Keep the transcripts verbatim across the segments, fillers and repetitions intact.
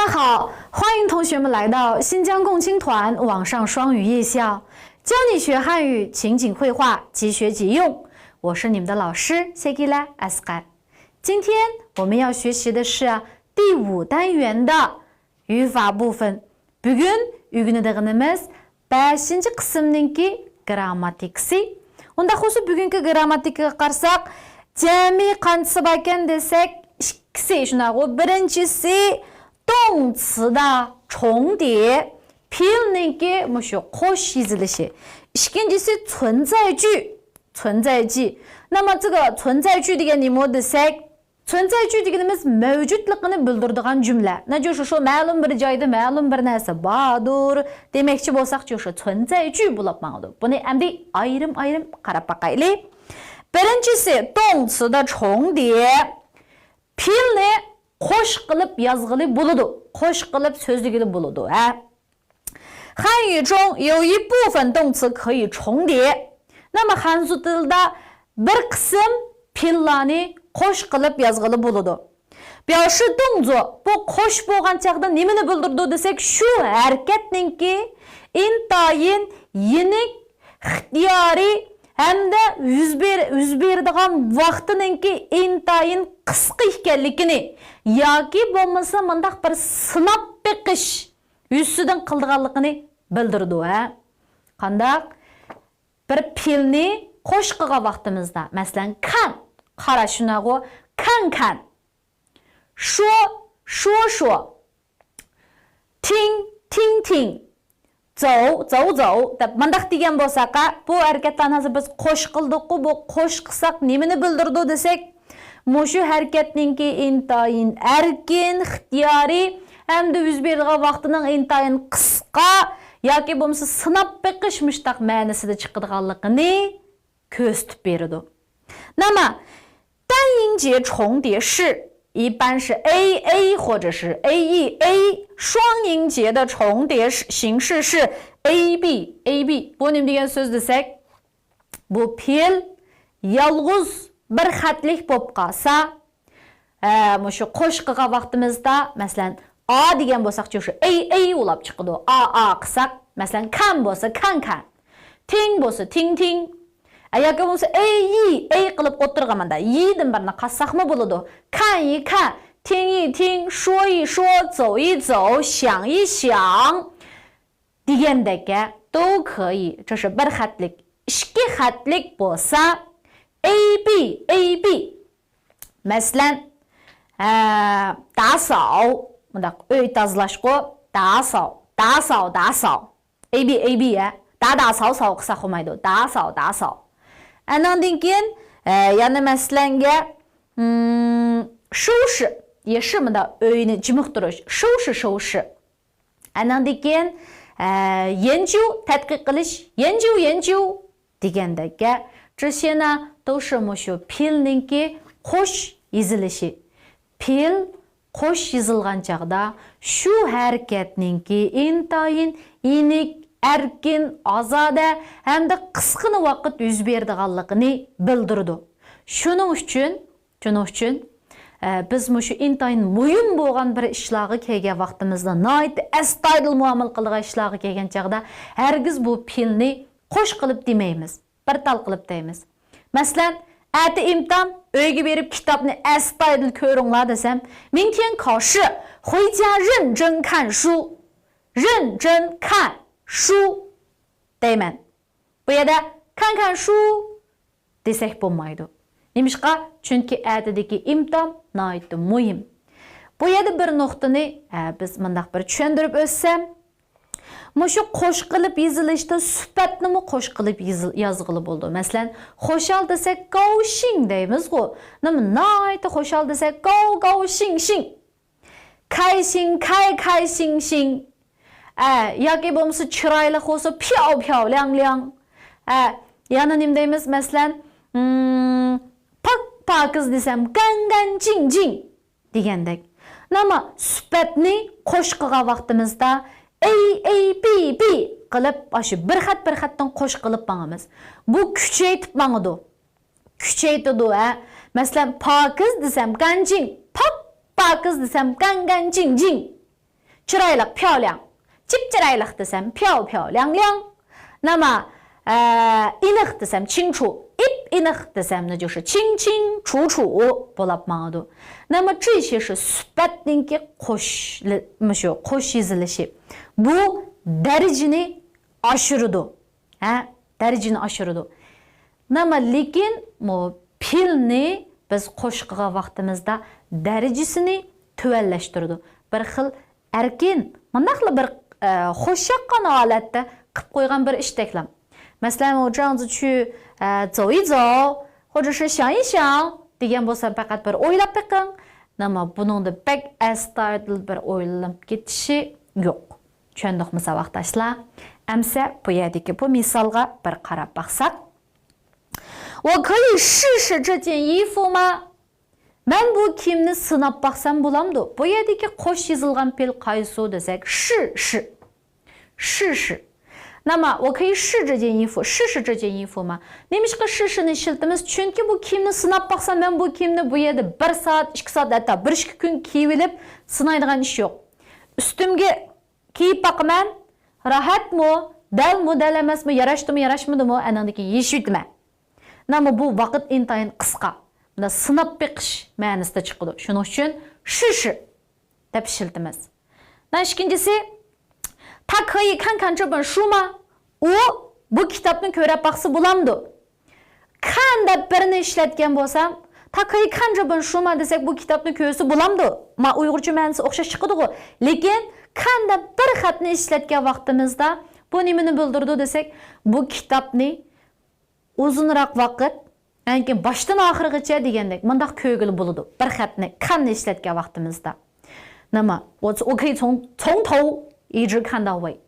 好，欢迎同学们来到新疆共青团网上双语夜校，教你学汉语情景会话，即学即用。我是你们的老师谢吉拉阿斯盖。今天我们要学习的是第五单元的语法部分。 بۈگۈن ئۆگىنىدىغىنىمىز بەشىنچى قىسىمنىڭكى گىرامماتىكىسى. ئۇنداق بولسا بۈگۈنكى گىرامماتىكىغا قارىساق، جەمئىي قانچىسى باركەن دېسەك، ئىككىسى، شۇنداقغۇ؟ بىرىنچىسى 动词的重叠، پېئىلنىڭكى مۇشۇ قوش يېزىلىشى. ئىككىنچىسى 存在句، 存在句. 那么这个存在句 دېگەن نېمە دېسەك، 存在句 دېگىنىمىز مەۋجۇتلۇقىنى بىلدۈرىدىغان جۈملە. نەجۇ شۇ، شۇ مەلۇم بىر جايدا مەلۇم بىر نەرسە باردۇر دېمەكچى بولساقچۇ، شۇ 存在句 بولۇپ ماڭىدۇ. بۇنى ئەمدى ئايرىم-ئايرىم قاراپ باقايلى. بىرىنچىسى، 动词的重叠. پېئىلنى قوش قىلىپ يازغىلى بولىدۇ. قوش قىلىپ سۆزلىگىلى بولىدۇ، ھە. 汉语中有一部分动词可以重叠. 那么 خەنزۇ تىلىدا بىر قىسىم پېئىللارنى قوش قىلىپ يازغىلى بولىدۇ. 表示动作، بۇ قوش بولغان چاغدا نېمىنى بىلدۈرىدۇ دېسەك، شۇ ھەرىكەتنىڭكى ئىنتايىن يېنىك، ئىختىيارىي ھەمدە يۈز بېر-، يۈز بېرىدىغان ۋاقتىنىڭكى ئىنتايىن قىسقا ئىكەنلىكىنى ياكى بولمىسا مۇنداق بىر سىناپ بېقىش يۈزىسىدىن قىلىدىغانلىقىنى بىلدۈرىدۇ، ھە. قانداق؟ بىر پېئىلنى قوش قىلغان ۋاقتىمىزدا، مەسىلەن، 看، قاراش، شۇنداقغۇ؟ 看看. 说، 说说. 听، 听听. 走، 走走 دەپ مۇنداق دېگەن بولساق، ھە، بۇ ھەرىكەتلەرنى ھازىر بىز قوش قىلدۇققۇ، بۇ قوش قىلساق نېمىنى بىلدۈرىدۇ دېسەك، مۇشۇ ھەرىكەتنىڭكى ئىنتايىن ئەركىن، ئىختىيارىي ھەمدە يۈز بېرىدىغان ۋاقتىنىڭ ئىنتايىن قىسقا ياكى بولمىسا سىناپ بېقىش مۇشتاق مەنىسىدە چىقىدىغانلىقىنى كۆرسىتىپ بېرىدۇ. 那么 单音节重叠式一般是 A A 或者是 A E A， 双音节的重叠式形式是 A B A B. بۇ نېمە دېگەن سۆز دېسەك، بۇ پېئىل يالغۇز بىر خەتلىك بولۇپ قالسا، ھە، مۇشۇ قوش قىلغان ۋاقتىمىزدا، مەسىلەن، A دېگەن بولساقچۇ، شۇ A A بولاپ چىقىدۇ. A A قىلساق، مەسىلەن، 看 بولسا 看看، 听 بولسا 听听. ئە، ياكى بولمىسا A E A قىلىپ ئوتتۇرىغا ماندا يىدىن بىرنى قاتساقمۇ بولىدۇ. 看一看، 听一听، 说一说، 走一走، 想一想 دېگەندەك، ھە، 都可以. 这是 بىر خەتلىك، ئىككى خەتلىك بولسا A B A B. مەسىلەن، ھە، 打扫، مۇنداق ئۆي تازىلاشقۇ، 打扫، 打扫، 打扫. A B A B، ھە. 打打扫扫 قىلساق بولمايدۇ. 打扫打扫. ئەنىڭدىن كېيىن، ھە، يەنە مەسىلەنگە، م، 收拾، يەشى مۇنداق ئۆينى جىمىقتۇرۇش. 收拾收拾. ئەنىڭدىن كېيىن، ھە، 研究، تەتقىق قىلىش. 研究研究 دېگەندەككە، 这些呢都是 مۇشۇ پېئىلنىڭكى قوش يېزىلىشى. پېئىل قوش يېزىلغان چاغدا شۇ ھەرىكەتنىڭكى ئىنتايىن يېنىك، ئەركىن، ئازادە ھەمدە قىسقىنا ۋاقىت يۈز بېرىدىغانلىقىنى بىلدۈرىدۇ. شۇنىڭ ئۈچۈن، شۇنىڭ ئۈچۈن، ئە، بىز مۇشۇ ئىنتايىن مۇھىم بولغان بىر ئىشلارغا كەلگەن ۋاقتىمىزدا، ناھايىتى ئەستايىدىل مۇئامىلە قىلىدىغان ئىشلارغا كەلگەن چاغدا ھەرگىز بۇ پېئىلنى قوش قىلىپ دېمەيمىز. بىر تال قىلىپ دەيمىز. مەسىلەن، ئەتە ئىمتىھان، ئۆيگە بېرىپ كىتابنى ئەستايىدىل كۆرۈڭلار دېسەم، 明天考试، 回家认真看书، 认真看书 دەيمەن. بۇ يەردە 看看书 دېسەك بولمايدۇ. نېمىشقا؟ چۈنكى ئەتىدىكى ئىمتىھان ناھايىتى مۇھىم. بۇ يەردە بىر نۇقتىنى، ھە، بىز مۇنداق بىر چۈشەندۈرۈپ ئۆتسەم، مۇشۇ قوش قىلىپ يېزىلىشتا سۈپەتنىمۇ قوش قىلىپ يېزىل-، يازغىلى بولىدۇ. مەسىلەن، خۇشال دېسەك، 高兴 دەيمىزغۇ. نېمە، ناھايىتى خۇشال دېسەك، 高高兴兴. 开心، 开开心心. ئە، ياكى بولمىسا چىرايلىق بولسا، 漂漂亮亮. ئە، يەنە نېمە دەيمىز؟ مەسىلەن، م، پاك پاكىز دېسەم، 干干净净. دېگەندەك. نېمە، سۈپەتنى قوش قىلغان ۋاقتىمىزدا A A B B قىلىپ، ئاشۇ بىر خەت بىر خەتتىن قوش قىلىپ ماڭىمىز. بۇ كۈچەيتىپ ماڭىدۇ. كۈچەيتىدۇ، ھە. مەسىلەن، پاكىز دېسەم، 干净، پاك پاكىز دېسەم، 干干净净. چىرايلىق، پياۋلياڭ. چىپچىرايلىق دېسەم، پياۋ پياۋ لياڭ لياڭ. نېمە، ئە، ئېنىق دېسەم، چىڭچۇ. ئېپ ئېنىق دېسەم، نېجۇشۇ چىڭ چىڭ چۇ چۇ بولاپ ماڭىدۇ. نېمە، چۈيشىشۇ سۈپەتنىڭكى قوش، مۇشۇ قوش يېزىلىشى. بۇ دەرىجىنى ئاشۇرىدۇ. ھە، دەرىجىنى ئاشۇرىدۇ. نېمە، لېكىن بۇ پېئىلنى بىز قوشقىغان ۋاقتىمىزدا دەرىجىسىنى تۆۋەنلەشتۈرىدۇ. بىر خىل ئەركىن، مۇنداقلا بىر، ئە، خۇشياققان ھالەتتە قىلىپ قويغان بىر ئىشتەكلا. مەسىلەن، ئۇ جاڭزىچۈ، ئە، زوۋيىزوۋ، خوجىشى شياڭيىشياڭ دېگەن بولسا پەقەت بىر ئويلاپ بېقىڭ. نېمە، بۇنىڭدا بەك ئەستايىدىل بىر ئويلىنىپ كېتىشى يوق. چۈشەندۇقمۇ ساۋاقداشلار؟ ئەمسە بۇ يەردىكى بۇ مىسالغا بىر قاراپ باقساق. 我可以试试这件衣服吗؟ مەن بۇ كىيىمنى سىناپ باقسام بولامدۇ؟ بۇ يەردىكى قوش يېزىلغان پېئىل قايسى دېسەك، 试试. 试试. نېمە، 我可以试这件衣服، 试试这件衣服吗؟ نېمىشقا 试试نى ئىشلىتىمىز؟ چۈنكى بۇ كىيىمنى سىناپ باقسام، مەن بۇ كىيىمنى بۇ يەردە بىر سائەت، ئىككى سائەت، ھەتتا بىر ئىككى كۈن كىيىۋېلىپ سىنايدىغان ئىش يوق. ئۈستۈمگە كىيىپ باقىمەن، راھەتمۇ، دەلمۇ، دەل ئەمەسمۇ، ياراشتىمۇ، ياراشمىدىمۇ، ئەنىڭدىن كېيىن يېشىۋېتىمەن. نېمە، بۇ ۋاقىت ئىنتايىن قىسقا. مۇنداق سىناپ بېقىش مەنىسىدە چىقىدۇ. شۇنىڭ ئۈچۈن 试试 دەپ ئىشلىتىمىز. نېمە، ئىككىنچىسى، 他可以看看这本书吗؟ ئۇ بۇ كىتابنى كۆرۈپ باقسا بولامدۇ؟ 看 دەپ بىرنى ئىشلەتكەن بولسام، 他可以看这本书吗 دېسەك، بۇ كىتابنى كۆرسە بولامدۇ؟ ما ئۇيغۇرچە مەنىسى ئوخشاش چىقىدىغۇ. لېكىن 看 دەپ بىر خەتنى ئىشلەتكەن ۋاقتىمىزدا، بۇ نېمىنى بىلدۈرىدۇ دېسەك، بۇ كىتابنى ئۇزۇنراق ۋاقىت، يەنى باشتىن ئاخىرغىچە دېگەندەك مۇنداق كۆرگىلى بولىدۇ. بىر خەتنى، 看 نى ئىشلەتكەن ۋاقتىمىزدا. نېمە، 我可以从، 从头一直看到尾.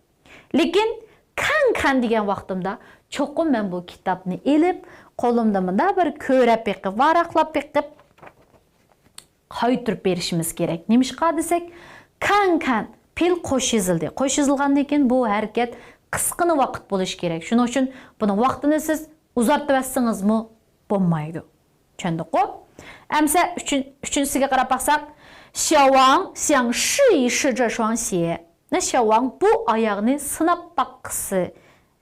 لېكىن 看看 دېگەن ۋاقتىمدا چوقۇم مەن بۇ كىتابنى ئېلىپ، قولۇمدا مۇنداق بىر كۆرۈپ بېقىپ، ۋاراقلاپ بېقىپ، قايتۇرۇپ بېرىشىمىز كېرەك. نېمىشقا دېسەك، 看看 پېئىل قوش يېزىلدى. قوش يېزىلغاندىن كېيىن بۇ ھەرىكەت قىسقىنا ۋاقىت بولۇشى كېرەك. شۇنىڭ ئۈچۈن بۇنىڭ ۋاقتىنى سىز ئۇزارتىۋەتسىڭىزمۇ بولمايدۇ. چۈشەندۇققۇ؟ ئەمسە ئۈچۈن-، ئۈچىنچىسىگە قاراپ باقساق، 小王想试一试这双鞋. 那小王 بۇ ئاياغنى سىناپ باققۇسى،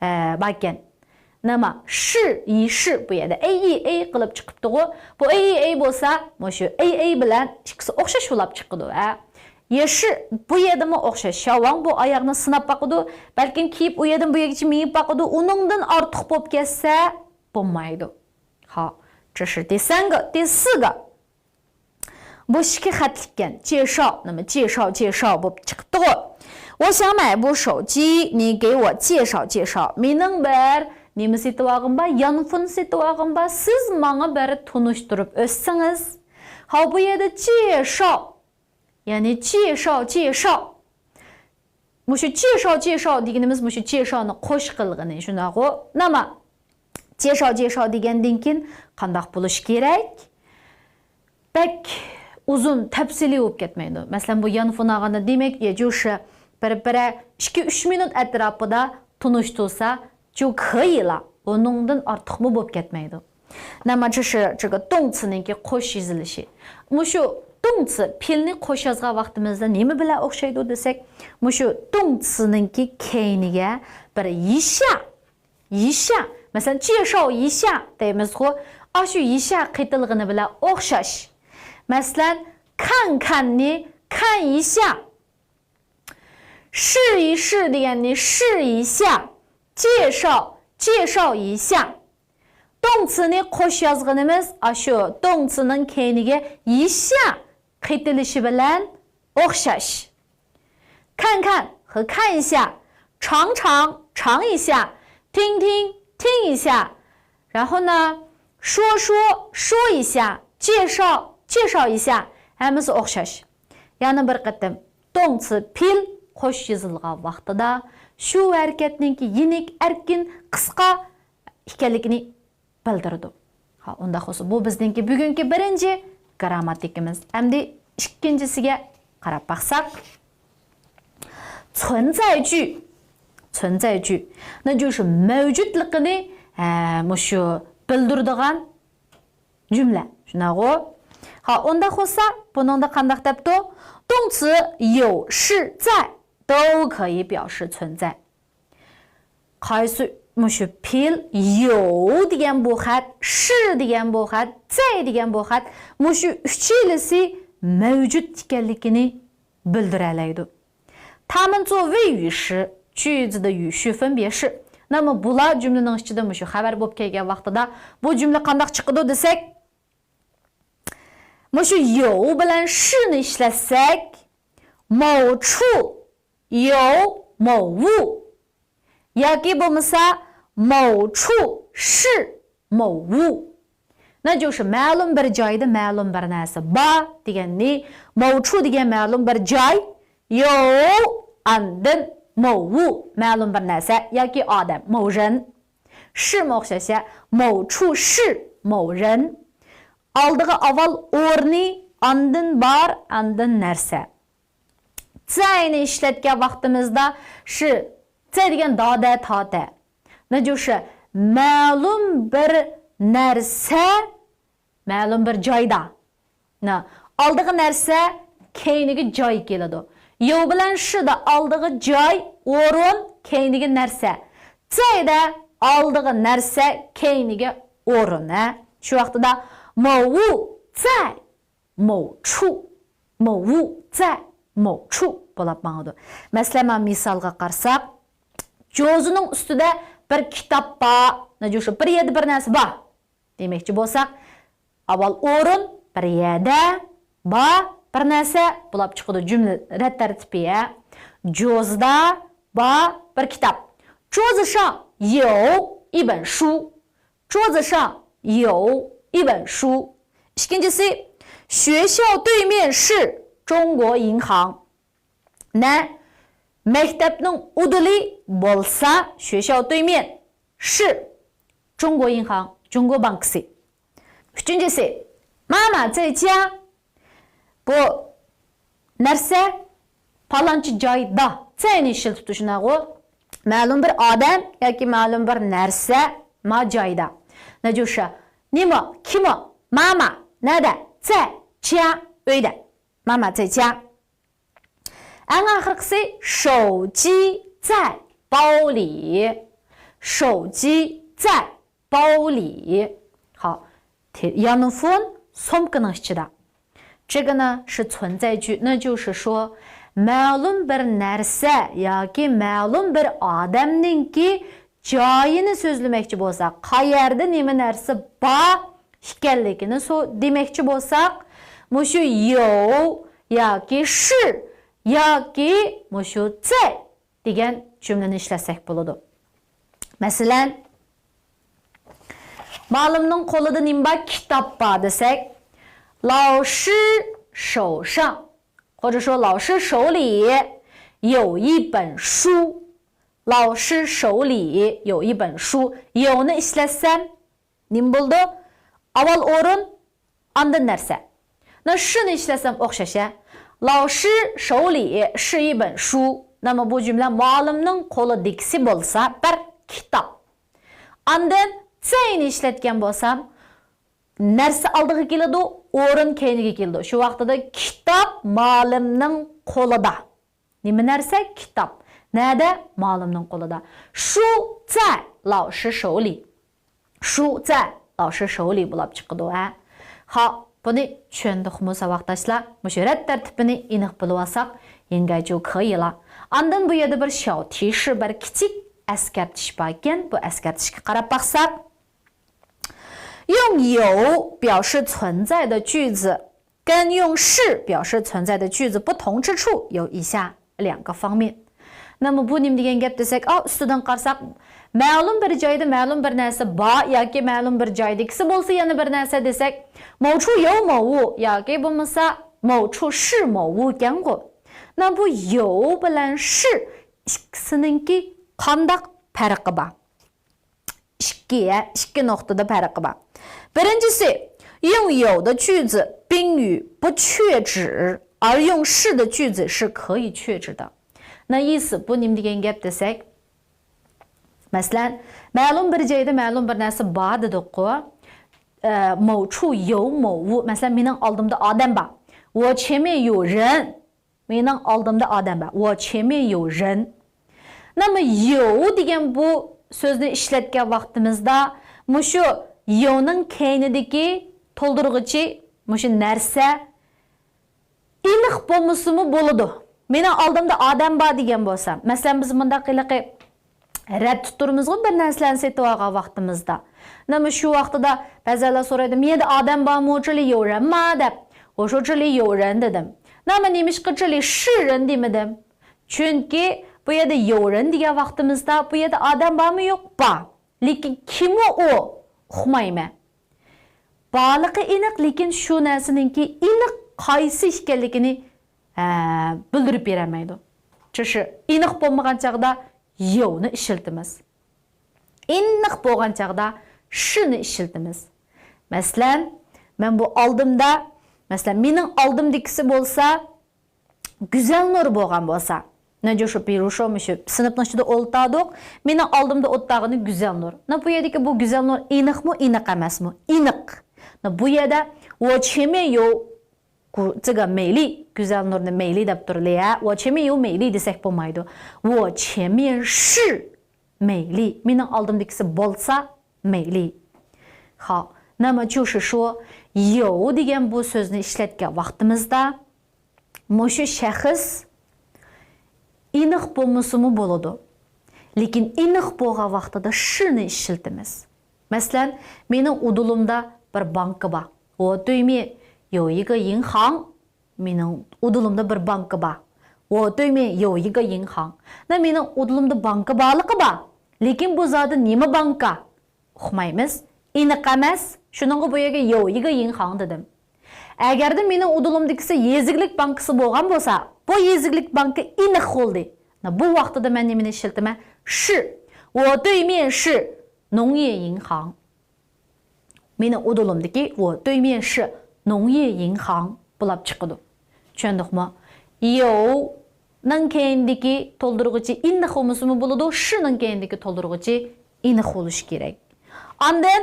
ئە، باركەن. نېمە، 试一试 بۇ يەردە ئەي ئەي قىلىپ چىقىپتىغۇ. بۇ ئەي ئەي بولسا، مۇشۇ ئەي ئەي بىلەن ئىككىسى ئوخشاش بولاپ چىقىدۇ، ھە. 也是 بۇ يەردىمۇ ئوخشاش. 小王 بۇ ئاياغنى سىناپ باقىدۇ. بەلكىم كىيىپ ئۇ يەردىن بۇ يەرگىچە مېڭىپ باقىدۇ. ئۇنىڭدىن ئارتۇق بولۇپ كەتسە بولمايدۇ. ھا، 这是第三个، 第四个. بۇ ئىككى خەتلىككەن. 介绍، نېمە، 介绍، 介绍 بولۇپ چىقىپتىغۇ. 我想买部手机，你给我介绍介绍. مېنىڭ بىر نېمە سېتىۋالغۇم بار، يانفون سېتىۋالغۇم بار، سىز ماڭا بىر تونۇشتۇرۇپ ئۆتسىڭىز. ھاۋ، بۇ يەردە 介绍، يەنى 介绍، 介绍. مۇشۇ 介绍، 介绍 دېگىنىمىز مۇشۇ 介绍نى قوش قىلغىنى، شۇنداقغۇ؟ نېمە؟ 介绍، 介绍 دېگەندىن كېيىن قانداق بولۇش كېرەك؟ بەك ئۇزۇن، تەپسىلىي بولۇپ كەتمەيدۇ. مەسىلەن، بۇ يانفون ئالغاندا، دېمەك، 也就是 بىر-بىرەر ئىككى-ئۈچ مىنۇت ئەتراپىدا تونۇشتۇرسا، 就可以了. ئۇنىڭدىن ئارتۇقمۇ بولۇپ كەتمەيدۇ. نېمە، 这是这个动词نىڭكى قوش يېزىلىشى. مۇشۇ 动词 پېئىلنى قوش يازغان ۋاقتىمىزدا نېمە بىلەن ئوخشايدۇ دېسەك، مۇشۇ 动词 نىڭكى كەينىگە بىر 一下 一下، مەسىلەن، 介绍一下 دەيمىزغۇ، ئاشۇ 一下 قېتىلغىنى بىلەن ئوخشاش. مەسىلەن، 看看 نى 看一下، 试一试 دېگەننى 试一下، 介绍، 介绍一下. 动词 نى قوش يازغىنىمىز ئاشۇ 动词 نىڭ كەينىگە 一下 قېتىلىشى بىلەن ئوخشاش. 看看 和 看一下، 尝尝 尝一下، 听听 听一下，然后呢，说说 说一下，介绍 介绍一下، ھەممىسى ئوخشاش. يەنە بىر قېتىم، 动词 پېئىل قوش يېزىلغان ۋاقتىدا شۇ ھەرىكەتنىڭكى يېنىك، ئەركىن، قىسقا ئىكەنلىكىنى بىلدۈرىدۇ. ھا، ئۇنداق بولسا، بۇ بىزنىڭكى بۈگۈنكى بىرىنچى گىرامماتىكىمىز. ئەمدى ئىككىنچىسىگە قاراپ باقساق. 存在句، 存在句، 那就是 مەۋجۇتلۇقىنى، ھە، مۇشۇ بىلدۈرىدىغان جۈملە. شۇنداقغۇ؟ ھا، ئۇنداق بولسا، بۇنىڭدا قانداق دەپتۇ؟ 动词有是在都可以表示存在。 قايسى مۇشۇ پېئىل يو دېگەن بۇ خەت، شى دېگەن بۇ خەت، زەي دېگەن بۇ خەت، مۇشۇ ئۈچىلىسى مەۋجۇت ئىكەنلىكىنى بىلدۈرەلەيدۇ. 它们做谓语时，句子的语序分别是. نېمە بۇلار جۈملىنىڭ ئىچىدە مۇشۇ خەۋەر بولۇپ كەلگەن ۋاقتىدا بۇ جۈملە قانداق چىقىدۇ دېسەك، مۇشۇ يو بىلەن شىنى ئىشلەتسەك، 某处有某物 ياكى بولمىسا 某处是某物. 那就是 مەلۇم بىر جايدا مەلۇم بىر نەرسە بار دېگەننى، 某处 دېگەن مەلۇم بىر جاي، 有 ئاندىن 某物 مەلۇم بىر نەرسە ياكى ئادەم، 某人. 是 مۇ ئوخشاش، 某处是某人. ئالدىغا ئاۋۋال ئورنى، ئاندىن بار، ئاندىن نەرسە. 在 نى ئىشلەتكەن ۋاقتىمىزدا 是، 在 دېگەن دادە تاتە. 那就是 مەلۇم بىر نەرسە، مەلۇم بىر جايدا. 那 ئالدىغا نەرسە، كەينىگە جاي كېلىدۇ. 有 بىلەن 是 دا ئالدىغا جاي، ئورۇن، كەينىگە نەرسە. 在 دە ئالدىغا نەرسە، كەينىگە ئورۇن، ھە. شۇ ۋاقتىدا 某物在某处، 某物在某处 بولاپ ماڭىدۇ. مەسىلەن، مانا مىسالغا قارىساق، جوزىنىڭ ئۈستىدە بىر كىتاب بار، 那就是 بىر يەردە بىر نەرسە بار دېمەكچى بولساق، ئاۋۋال ئورۇن، بىر يەردە، بار، بىر نەرسە بولاپ چىقىدۇ جۈملە رەت تەرتىپى، ھە. جوزىدا بار بىر كىتاب. 桌子上有一本书. 桌子上有一本书. ئىككىنچىسى، 学校对面是中国银行. 那 مەكتەپنىڭ ئۇدۇلى بولسا، 学校对面是中国银行، 中国 بانكىسى. ئۈچىنچىسى، 妈妈在家. بۇ نەرسە پالانچى جايدا، 在 نى ئىشلىتىپتۇ، شۇنداقغۇ؟ مەلۇم بىر ئادەم ياكى مەلۇم بىر نەرسە ما جايدا. 那就是 نېمە، كىم ئۇ؟ 妈妈 نەدە؟ 在家 ئۆيدە. 妈妈在家. ئەڭ ئاخىرقىسى، 手机在包里. 手机在包里. 好， ي-، يانفون سومكىنىڭ ئىچىدە. 这个呢是存在句，那就是说 مەلۇم بىر نەرسە ياكى مەلۇم بىر ئادەمنىڭكى جايىنى سۆزلىمەكچى بولساق، قەيەردە نېمە نەرسە بار ئىكەنلىكىنى سو-، دېمەكچى بولساق، مۇشۇ 有 ياكى 是 ياكى مۇشۇ 在 دېگەن جۈملىنى ئىشلەتسەك بولىدۇ. مەسىلەن، مۇئەللىمنىڭ قولىدا نېمە بار؟ كىتاب بار دېسەك، 老师手上، 或者说 老师手里有一本书. 老师手里有一本书. 有 نى ئىشلەتسەم، نېمە بولىدۇ؟ ئاۋۋال ئورۇن، ئاندىن نەرسە. 那 是 نى ئىشلەتسەم ئوخشاش، ھە. 老师手里是一本书. 那么 بۇ جۈملە مۇئەللىمنىڭ قولىدىكىسى بولسا بىر كىتاب. ئاندىن 在 نى ئىشلەتكەن بولسام، نەرسە ئالدىغا كېلىدۇ، ئورۇن كەينىگە كېلىدۇ. شۇ ۋاقتىدا كىتاب مۇئەللىمنىڭ قولىدا. نېمە نەرسە؟ كىتاب. نەدە؟ مۇئەللىمنىڭ قولىدا. 书在老师手里. 书在老师手里 بولاپ چىقىدۇ، ھە. خا، بۇنى چۈشەندۇقمۇ ساۋاقداشلار؟ مۇشۇ رەت تەرتىپىنى ئېنىق بىلىۋالساق، 应该就可以了. ئاندىن بۇ يەردە بىر 小提示، بىر كىچىك ئەسكەرتىش باركەن. بۇ ئەسكەرتىشكە قاراپ باقساق، 用有表示存在的句子 跟用是表示存在的句子不同之处有以下两个方面。 نېمە بۇ، نېمە دېگەن گەپ دېسەك، ئا، ئۈستىدىن قارىساق، مەلۇم بىر جايدا مەلۇم بىر نەرسە بار ياكى مەلۇم بىر جايدىكىسى بولسا يەنە بىر نەرسە دېسەك، 某处有某物 ياكى بولمىسا 某处是某物 ئىكەنغۇ. نېمە بۇ، 有 بىلەن 是 ئىككىسىنىڭكى قانداق پەرقى بار؟ ئىككى، ھە، ئىككى نۇقتىدا پەرقى بار. بىرىنچىسى، 用有的句子宾语不确指，而用是的句子是可以确指的. 那意思 بۇ نېمە دېگەن گەپ دېسەك، مەسىلەن، مەلۇم بىر جايدا مەلۇم بىر نەرسە بار دېدۇققۇ. ئە، 某处有某物، مەسىلەن، مېنىڭ ئالدىمدا ئادەم بار. 我前面有人. مېنىڭ ئالدىمدا ئادەم بار. 我前面有人. 那么有 دېگەن بۇ سۆزنى ئىشلەتكەن ۋاقتىمىزدا مۇشۇ 有نىڭ كەينىدىكى تولدۇرغۇچى مۇشۇ نەرسە ئېنىق بولمىسىمۇ بولىدۇ. مېنىڭ ئالدىمدا ئادەم بار دېگەن بولسا، مەسىلەن، بىز مۇنداق ھېلىقى رەتتە تۇرىمىزغۇ بىر نەرسىلەرنى سېتىۋالغان ۋاقتىمىزدا. نېمە شۇ ۋاقتىدا بەزىلەر سورايدۇ، مۇ يەردە ئادەم بارمۇ، 这里有人吗 دەپ. 我说这里有人 دېدىم. نېمە نېمىشقا 这里是人 دېمىدىم؟ چۈنكى بۇ يەردە 有人 دېگەن ۋاقتىمىزدا بۇ يەردە ئادەم بارمۇ يوق؟ بار. لېكىن كىمۇ ئۇ؟ ئۇقمايمەن. بارلىقى ئېنىق، لېكىن شۇ نەرسىنىڭكى ئېنىق قايسى ئىكەنلىكىنى، ھە، بىلدۈرۈپ بېرەلمەيدۇ. چۈشۈ، ئېنىق بولمىغان چاغدا 有نى ئىشلىتىمىز. ئېنىق بولغان چاغدا 是نى ئىشلىتىمىز. مەسىلەن، مەن بۇ ئالدىمدا، مەسىلەن، مېنىڭ ئالدىمدىكىسى بولسا، گۈزەلنۇر بولغان بولسا، 那就是比如说 مۇشۇ سىنىپنىڭ ئىچىدە ئولتۇردۇق، مېنىڭ ئالدىمدا ئولتۇرغىنى گۈزەلنۇر. 那 بۇ يەردىكى بۇ گۈزەلنۇر ئېنىقمۇ، ئېنىق ئەمەسمۇ؟ ئېنىق. 那 بۇ يەردە 我前面有 这个美丽، گۈزەلنۇرنى 美丽 دەپ تۇرىلى، ھە؟ 我前面有美丽 دېسەك بولمايدۇ. 我前面是美丽. مېنىڭ ئالدىمدىكىسى بولسا 美丽. 好，那么就是说 有 دېگەن بۇ سۆزنى ئىشلەتكەن ۋاقتىمىزدا مۇشۇ شەخس ئېنىق بولمىسىمۇ بولىدۇ. لېكىن ئېنىق بولغان ۋاقتىدا 是نى ئىشلىتىمىز. مەسىلەن، مېنىڭ ئۇدۇلۇمدا بىر بانكا بار. 我对面有一个银行. مېنىڭ ئۇدۇلۇمدا بىر بانكا بار. 我对面有一个银行. 那 مېنىڭ ئۇدۇلۇمدا بانكا بارلىقى بار. لېكىن بۇ زادى نېمە بانكا؟ ئۇقمايمىز. ئېنىق ئەمەس. شۇنىڭغا بۇ يەرگە 有一个银行 دېدىم. ئەگەردە مېنىڭ ئۇدۇلۇمدىكىسى يېزا ئىگىلىك بانكىسى بولغان بولسا، بۇ يېزا ئىگىلىك بانكا ئېنىق بولدى. 那 بۇ ۋاقتىدا مەن نېمىنى ئىشلىتىمەن؟ 是. 我对面是农业银行. مېنىڭ ئۇدۇلۇمدىكى 我对面是农业银行 بولاپ چىقىدۇ. چۈشەندۇقمۇ؟ 有 نىڭ كەينىدىكى تولدۇرغۇچى ئېنىق بولمىسىمۇ بولىدۇ، 是 نىڭ كەينىدىكى تولدۇرغۇچى ئېنىق بولۇشى كېرەك. ئاندىن،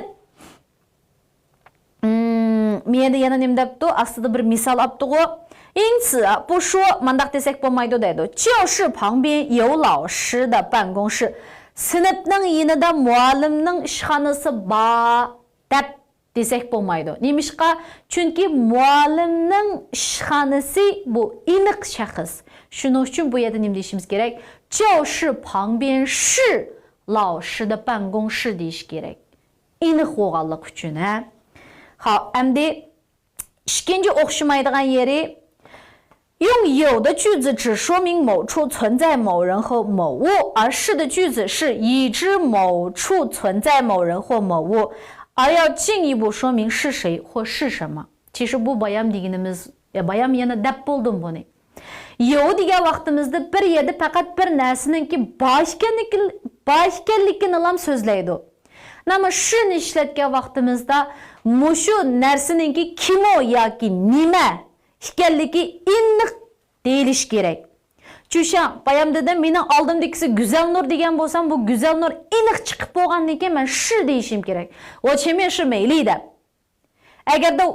مم، مۇ يەردە يەنە نېمە دەپتۇ؟ ئاستىدا بىر مىسال ئاپتىغۇ. 因此不说 مانداق دېسەك بولمايدۇ دەيدۇ. 教室旁边有老师的办公室. سىنىپنىڭ يېنىدا مۇئەللىمنىڭ ئىشخانىسى بار دەپ دېسەك بولمايدۇ. نېمىشقا؟ چۈنكى مۇئەللىمنىڭ ئىشخانىسى بۇ ئېنىق شەخس. شۇنىڭ ئۈچۈن بۇ يەردە نېمە دېيىشىمىز كېرەك؟ 教室旁边是老师的办公室 دېيىش كېرەك. ئېنىق بولغانلىقى ئۈچۈن، ھە. خاپ، ئەمدى ئىككىنچى ئوخشىمايدىغان يېرى، 用有的句子只说明某处存在某人或某物，而是的句子是已知某处存在某人或某物，而要进一步说明是谁或是什么。其实 بۇ بايام دېگىنىمىز، يا، بايام يەنە دەپ بولدۇم بۇنى. 有 دېگەن ۋاقتىمىزدا بىر يەردە پەقەت بىر نەرسىنىڭكى بار ئىكەنلىكى، بار ئىكەنلىكىنىلا سۆزلەيدۇ. نېمە 是 نى ئىشلەتكەن ۋاقتىمىزدا مۇشۇ نەرسىنىڭكى كىمۇ ياكى نېمە ئىكەنلىكى ئېنىق دېيىلىشى كېرەك. چۈشەڭ، بايام دېدىم، مېنىڭ ئالدىمدىكىسى گۈزەلنۇر دېگەن بولسام، بۇ گۈزەلنۇر ئېنىق چىقىپ بولغاندىن كېيىن مەن 是 دېيىشىم كېرەك. 我前面是美丽 دەپ. ئەگەردە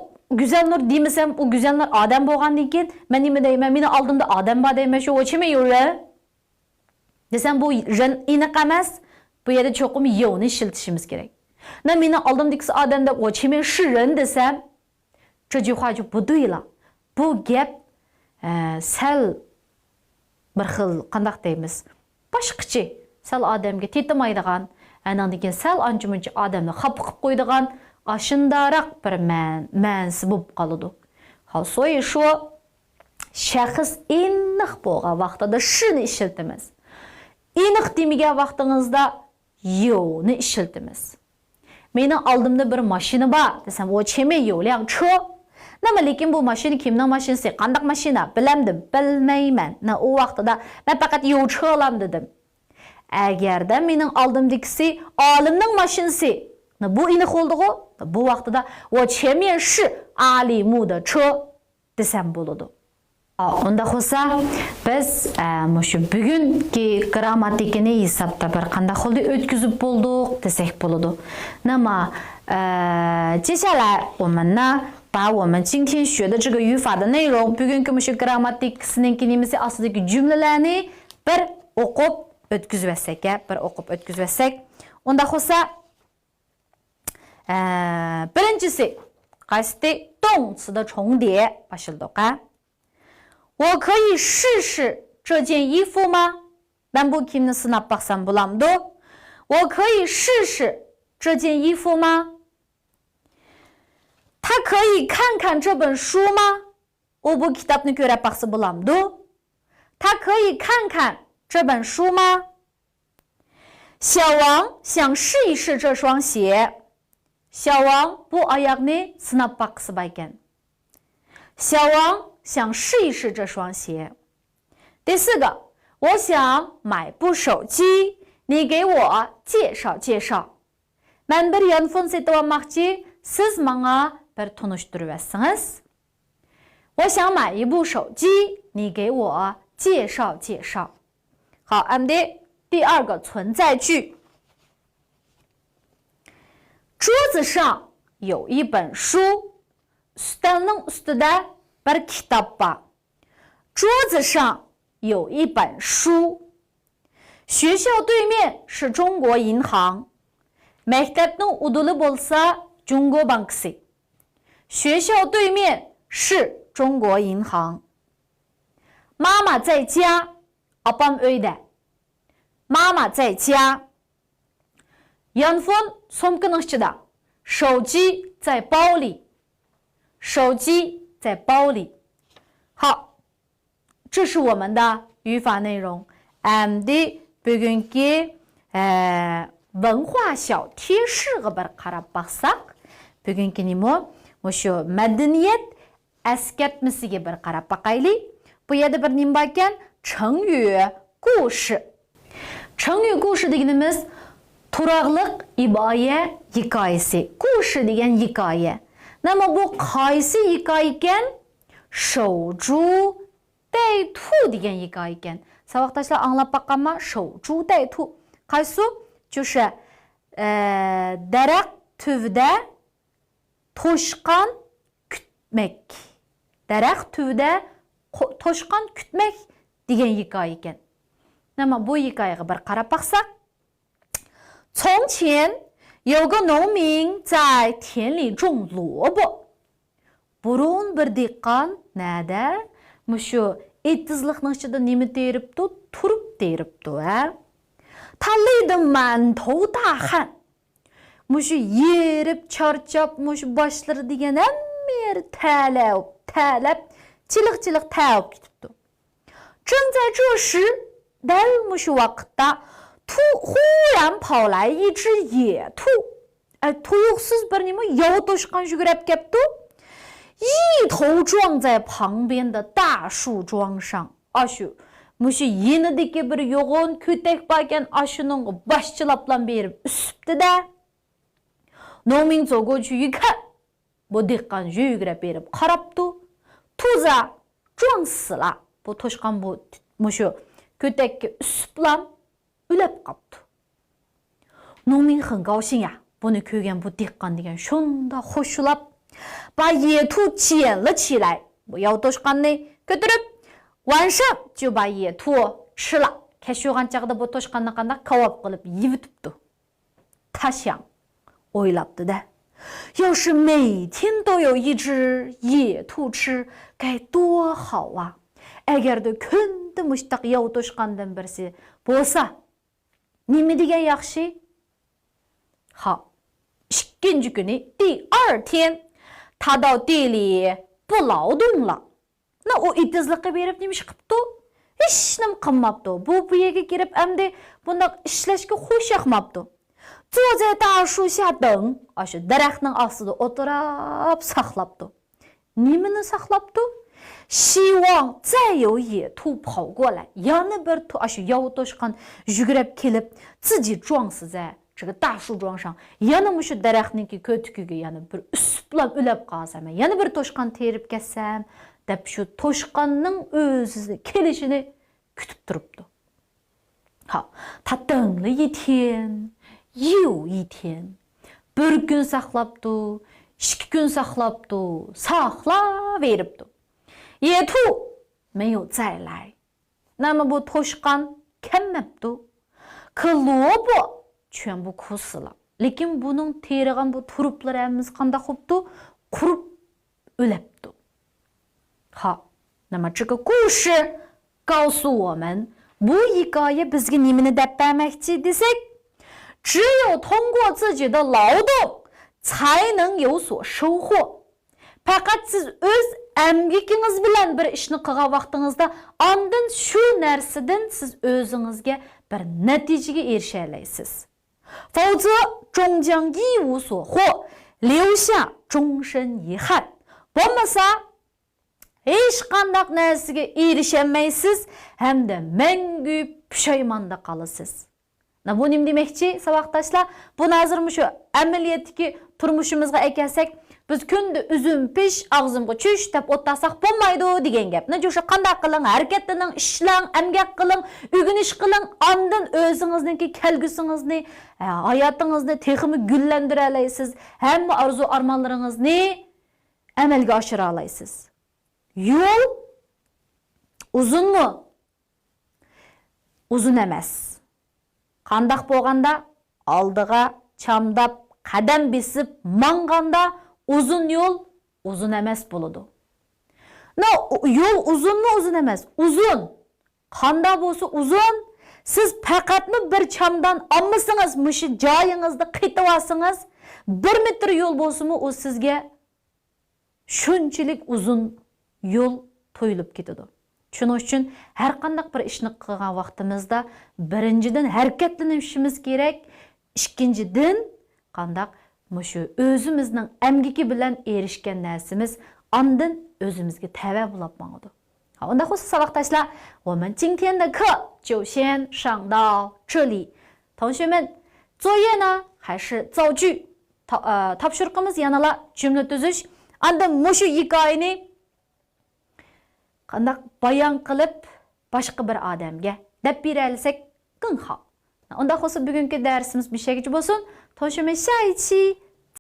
گۈزەلنۇر دېمىسەم، ئۇ گۈزەلنۇر ئادەم بولغاندىن كېيىن مەن نېمە دەيمەن؟ مېنىڭ ئالدىمدا ئادەم بار دەيمەن، شۇ 我前面有人 دېسەم، بۇ 人 ئېنىق ئەمەس. بۇ يەردە چوقۇم 有 نى ئىشلىتىشىمىز كېرەك. 那 مېنىڭ ئالدىمدىكىسى ئادەم دەپ 我前面是人 دېسەم، 这句话就不对了. بۇ گەپ، ئە، سەل بىر خىل، قانداق دەيمىز، باشقىچە، سەل ئادەمگە تېتىمايدىغان، ئەنىڭدىن كېيىن سەل ئانچە-مۇنچە ئادەمنى خاپا قىلىپ قويىدىغان، ئاشۇنداقراق بىر مەن-، مەنىسى بولۇپ قالىدۇ. 好，所以说 شەخس ئېنىق بولغان ۋاقتىدا 是 نى ئىشلىتىمىز. ئېنىق دېمىگەن ۋاقتىڭىزدا 有 نى ئىشلىتىمىز. مېنىڭ ئالدىمدا بىر ماشىنا بار دېسەم، 我前面有辆车. نېمە، لېكىن بۇ ماشىنا كىمنىڭ ماشىنىسى؟ قانداق ماشىنا؟ بىلەمدىم؟ بىلمەيمەن. نە، ئۇ ۋاقتىدا مەن پەقەت 有车 لام دېدىم. ئەگەردە مېنىڭ ئالدىمدىكىسى ئالىمنىڭ ماشىنىسى، نە، بۇ ئېنىق بولدىغۇ؟ بۇ ۋاقتىدا 我前面是阿里木的车 دېسەم بولىدۇ. ئا، ئۇنداق بولسا، بىز، ئە، مۇشۇ بۈگۈنكى گىرامماتىكىنى ھېسابتا بىر قانداق قىلدى ئۆتكۈزۈپ بولدۇق دېسەك بولىدۇ. 那么，呃，接下来我们呢那我们今天学的这个语法的内容، بۈگۈنكى مۇشۇ گرامماتىكىسىنىڭكى نېمىسى، ئاستىدىكى جۈملىلەرنى بىر ئوقۇپ ئۆتكۈزۈۋەتسەك، ھە، بىر ئوقۇپ ئۆتكۈزۈۋەتسەك. ئۇنداق بولسا، ئە، بىرىنچىسى، قايسى؟ 动词的重叠 باشلىدۇق، ھە. 我可以试试这件衣服吗؟ مەن بۇ كىيىمنى سىناپ باقسام بولامدۇ؟ 我可以试试这件衣服吗？ 他可以看看这本书吗？ ئۇ بۇ كىتابنى كۆرۈپ باقسا بولامدۇ؟ 他可以看看这本书吗？ 小王想试一试这双鞋。 小王 بۇ ئاياغنى سىناپ باققۇسى بار ئىكەن. 小王想试一试这双鞋。 第四个，我想买部手机，你给我介绍介绍。 مەن بىر يانفون سېتىۋالماقچى، سىز ماڭا بىر تونۇشتۇرۇۋەتسىڭىز. 我想买一部手机，你给我介绍介绍。 好，ئەمدى 第二个存在句。 桌子上有一本书。 ئۈستەلنىڭ ئۈستىدە بىر كىتاب بار. 桌子上有一本书。 学校对面是中国银行。 مەكتەپنىڭ ئۇدۇلى بولسا جۇڭگو بانكىسى. 学校对面是中国银行。 妈妈在家。 ئاپام ئۆيدە. 妈妈在家。 يانفون سومكىنىڭ ئىچىدە. 手机在包里。 手机在包里。 好，这是我们的语法内容。 ئەمدى بۈگۈنكى، ئە، 文化小贴士غا بىر قاراپ باقساق، بۈگۈنكى نېمە؟ مۇشۇ مەدەنىيەت ئەسكەرتمىسىگە بىر قاراپ باقايلى. بۇ يەردە بىر نېمە باركەن؟ 成语故事. 成语故事 دېگىنىمىز تۇراقلىق ئىبارە ھېكايىسى. 故事 دېگەن ھېكايە. نېمە بۇ، قايسى ھېكايە ئىكەن؟ 守株待兔 دېگەن ھېكايە ئىكەن. ساۋاقداشلار ئاڭلاپ باققانما؟ 守株待兔. قايسى؟ 就是، ئە، دەرەخ تۈۋىدە توشقان كۈتمەك. دەرەخ تۈۋىدە قو-، توشقان كۈتمەك دېگەن ھېكايە ئىكەن. نېمە بۇ ھېكايىگە بىر قاراپ باقساق. 从前有个农民在田里种萝卜. بۇرۇن بىر دېھقان نەدە؟ مۇشۇ ئېتىزلىقنىڭ ئىچىدە نېمە تېرىپتۇ؟ تۇرۇپ تېرىپتۇ، ھە؟ 他累得满头大汗. مۇشۇ ھېرىپ، چارچاپ، مۇشۇ باشلىرى دېگەن ھەممە يېرى تەلەپ، تەلەپ، چىلىق-چىلىق تەۋۈپ كېتىپتۇ. 正在这时، دەل مۇشۇ ۋاقىتتا، 突-، 忽然跑来一只野兔. ئە، تۇيۇقسىز بىر نېمە ياۋا توشقان يۈگۈرۈپ كەپتۇ. 一头撞在旁边的大树桩上. ئاشۇ، مۇشۇ يېنىدىكى بىر يوغان كۆتەك باركەن، ئاشۇنىڭغا باش چىلاپلا بېرىپ ئۈسۈپتۇ-دە. 农民走过去一看، بۇ دېھقان يۈگۈرۈپ بېرىپ قاراپتۇ. 兔子撞死了. بۇ توشقان بۇ، مۇشۇ كۆتەككە ئۈسۈپلا ئۆلۈپ قاپتۇ. 农民很高兴呀. بۇنى كۆرگەن بۇ دېھقان دېگەن شۇنداق خۇشلاپ، 把野兔捡了起来. بۇ ياۋا توشقاننى كۆتۈرۈپ، 晚上就把野兔吃了. كەچ بولغان چاغدا بۇ توشقاننى قانداق كاۋاپ قىلىپ يېۋېتىپتۇ. 他想، ئويلاپتۇ-دە. 要是每天都有一只野兔吃，该多好啊. ئەگەردە كۈندە مۇشتاق ياۋا توشقاندىن بىرسى بولسا، نېمە دېگەن ياخشى؟ 好، ئىككىنچى كۈنى، 第二天، 他到地里不劳动了. 那 ئۇ ئېتىزلىققا بېرىپ نېمە ئىش قىپتۇ؟ ھېچنېمە قىلماپتۇ. بۇ، بۇ يەرگە كىرىپ ئەمدى بۇنداق ئىشلەشكە خۇش ياقماپتۇ. 坐在大树下等. ئاشۇ دەرەخنىڭ ئاستىدا ئولتۇراپ ساقلاپتۇ. نېمىنى ساقلاپتۇ؟ 希望再有野兔跑过来. يەنە بىر تو-، ئاشۇ ياۋا توشقان يۈگۈرۈپ كېلىپ، 自己撞死在这个大树桩上. يەنە مۇشۇ دەرەخنىڭكى كۆتۈكىگە يەنە بىر ئۈسۈپلا ئۆلۈپ قالسام، يەنە بىر توشقان تېرىپ كەتسەم، دەپ شۇ توشقاننىڭ ئۆزى كېلىشىنى كۈتۈپ تۇرۇپتۇ. 好，他等了一天又一天. بىر كۈن ساقلاپتۇ، ئىككى كۈن ساقلاپتۇ، ساقلاۋېرىپتۇ. 野兔没有再来. 那么 بۇ توشقان كەلمەپتۇ. 可萝卜全部枯死了. لېكىن بۇنىڭ تېرىغان بۇ تۇرۇپلىرى ھەممىسى قانداق بوپتۇ؟ قۇرۇپ ئۆلەپتۇ. 好，那么这个故事告诉我们، بۇ ھېكايە بىزگە نېمىنى دەپ بەرمەكچى دېسەك، 只有通过自己的劳动才能有所收获. پەقەت سىز ئۆز ئەمگىكىڭىز بىلەن بىر ئىشنى قىلغان ۋاقتىڭىزدا، ئاندىن شۇ نەرسىدىن سىز ئۆزىڭىزگە بىر نەتىجىگە ئېرىشەلەيسىز. 否则终将一无所获，留下终身遗憾. بولمىسا، ھېچقانداق نەرسىگە ئېرىشەلمەيسىز ھەمدە مەڭگۈ پۇشايماندا قالىسىز. بۇ نېمە دېمەكچى، ساۋاقداشلار؟ بۇنى ھازىر مۇشۇ ئەمەلىيەتتىكى تۇرمۇشىمىزغا ئەكەلسەك، بىز كۈندە ئۈزۈم پىش، ئاغزىمغا چۈش دەپ ئولتۇرساق بولمايدۇ دېگەن گەپ. نەجۇشا، قانداق قىلىڭ، ھەرىكەتلىنىڭ، ئىشلەڭ، ئەمگەك قىلىڭ، ئۆگىنىش قىلىڭ، ئاندىن ئۆزىڭىزنىڭكى كەلگۈسىڭىزنى، ھاياتىڭىزنى تېخىمۇ گۈللەندۈرەلەيسىز، ھەممە ئارزۇ ئارمانلىرىڭىزنى ئەمەلگە ئاشۇرالايسىز. يول ئۇزۇنمۇ؟ ئۇزۇن ئەمەس. قانداق بولغاندا؟ ئالدىغا چامداپ، قەدەم بېسىپ ماڭغاندا ئۇزۇن يول ئۇزۇن ئەمەس بولىدۇ. نو، يول ئۇزۇنمۇ؟ ئۇزۇن ئەمەس. ئۇزۇن. قانداق بولسا ئۇزۇن؟ سىز پەقەتمۇ بىر چامدان ئالمىسىڭىز، مۇشۇ جايىڭىزدا قېتىۋالسىڭىز، بىر مېتىر يول بولسىمۇ، ئۇ سىزگە شۇنچىلىك ئۇزۇن يول تۇيۇلۇپ كېتىدۇ. شۇنىڭ ئۈچۈن ھەرقانداق بىر ئىشنى قىلغان ۋاقتىمىزدا، بىرىنچىدىن، ھەرىكەتلىنىشىمىز كېرەك. ئىككىنچىدىن، قانداق؟ مۇشۇ ئۆزىمىزنىڭ ئەمگىكى بىلەن ئېرىشكەن نەرسىمىز ئاندىن ئۆزىمىزگە تەۋە بولاپ ماڭىدۇ. ھا، ئۇنداق بولسا، ساۋاقداشلار، 我们今天的课就先上到这里。同学们，作业呢，还是造句？تا-، ئا، تاپشۇرۇقىمىز يەنىلا جۈملە تۈزۈش. ئاندىن مۇشۇ ھېكايىنى قانداق بايان قىلىپ، باشقا بىر ئادەمگە دەپ بېرەلىسەك، 更好. ئۇنداق بولسا، بۈگۈنكى دەرسىمىز مۇشۇ يەرگىچە بولسۇن. 同学们，下一期